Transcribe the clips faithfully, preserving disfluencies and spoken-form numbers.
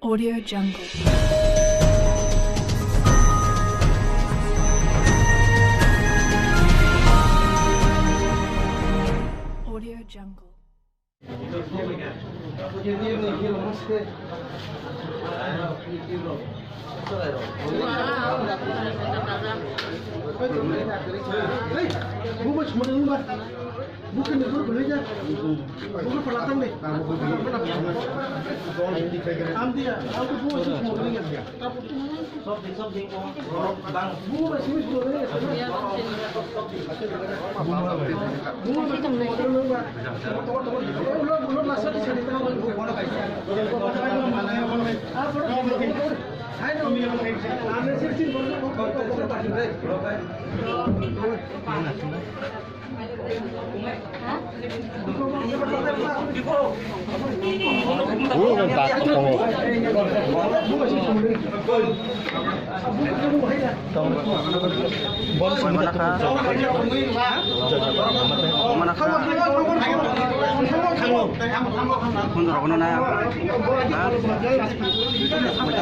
Audio Jungle. Audio Jungle.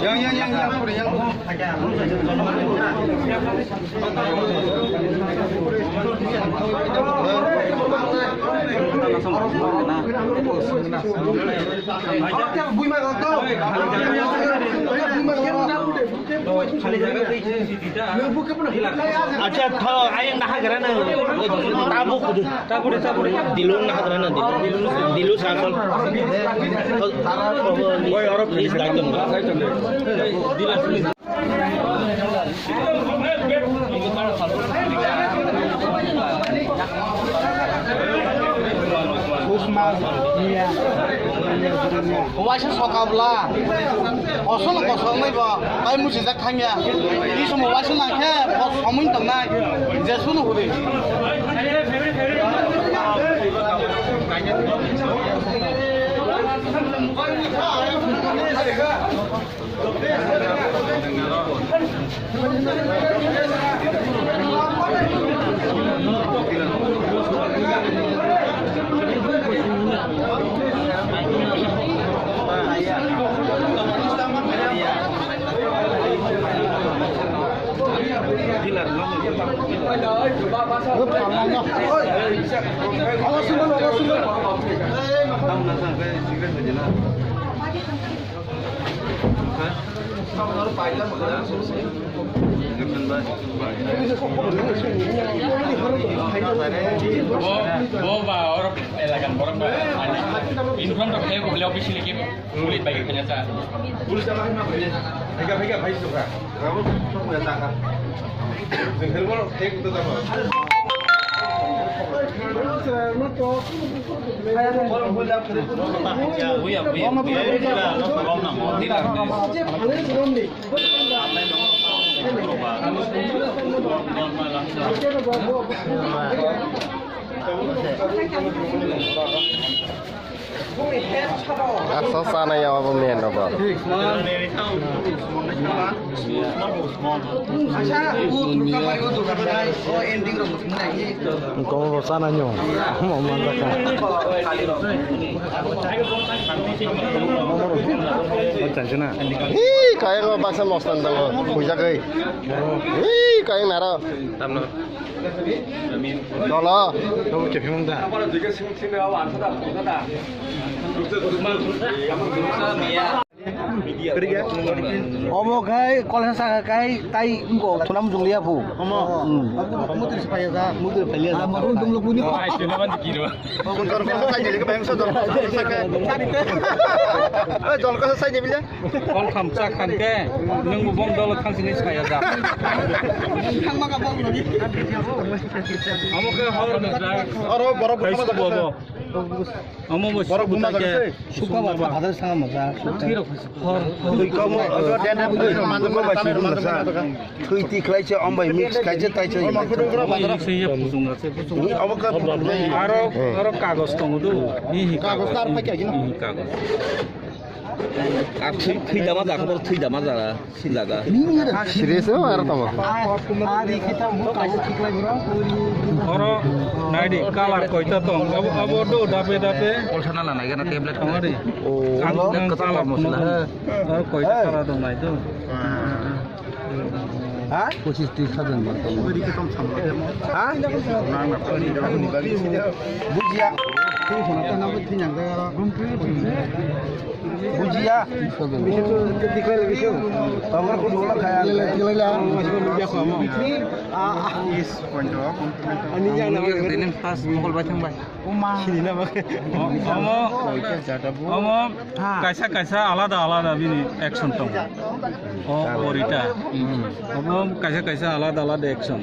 Yang, yang, yang, yang, yang. Acha, tho, ayang nahagra na. Tabu kudu. Dilu nahagra na, dilu. Dilu sakol. Oi, oro. Please, daikon. Waisa sokabla, kosol kosol nai bo, tai musi jak thangya. Ni somo waisa nangkhe, bo somoi tongnai, je sunu huri. Bo, bo ba, oro elakan borok ba, in front of the official ki, ulit bai kanya sa. Ulit sama kena beri. Hega, hega, bhai, suka. Kamu sok ya taka. Jengkel borok, hega, itu sama. Buya, buya, buya. Asa sana ya, abo men abo. Kau sana nyo, mau mana ka? Macam sana. Ih, kaya kau paksa mostan tanggo, bujak eh. Ih, kaya nara. Dolo. Omo khai kolesa saka khai tai wngkok thunam junglia phu. Omo. Hmm. Mutri se phaiya ja. Mutri phaiya ja. Amo rung dum lukuni. Ai, thunam jikiro. Omo jor kolesa sai jeli ke bayang so jor kolesa sai ke. Oi, jor kolesa sai jeli. Kol tham cha khan ke, nwng bo bong dolo thang sini saya ja. Thang ma ka bong lagi. Amo ke hor na ja. Oro borok buma jaga bo. Amo bo borok buma jaga se. Suka ba phadar sanga ma ja. Hor, hor. Tui kamo, oro dena bui manjak ba si buma sa. Tui ti khlai se, om bai mix khai se, tai se. Amo ke aro, aro kagos tongo do. Kagos tar phai kya gino. Kagos. Ar thwi, thwi dama jaga, bo thwi dama jaga, jaga. Serious no, aro tamo. Oro naidi, color koita tong. Abo, abo do dape dape. Polsa na lanai gana tablet. Tongari. Oh, ang, ang color mosla. Oro koita color tong nai do. Ha? Pochis tris hajar man tong. Ha? Bujia. Bujia. Tongor kudu wala khaya. Lele, lele, lele. Ani jana. Dinin first mokol bai thang bai. Sini na ba. Omo, omo, kaisa kaisa alada alada bini action tong. O, orita. Omo kaisa kaisa alada alada action.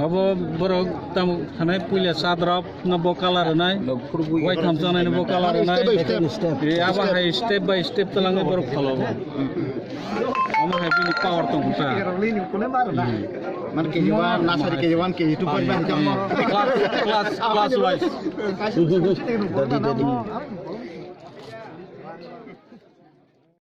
Abo borok tamo khanai puila sadrop no bo color nai. Wai thamsa nai no bo color nai. Step by step. E, abo hai step by step talangi borok khalo bo. Omo hai bini power tong kha. Man K G one, nursery K G one, K G two point one. Class, class, class wise. Dadi, dadi.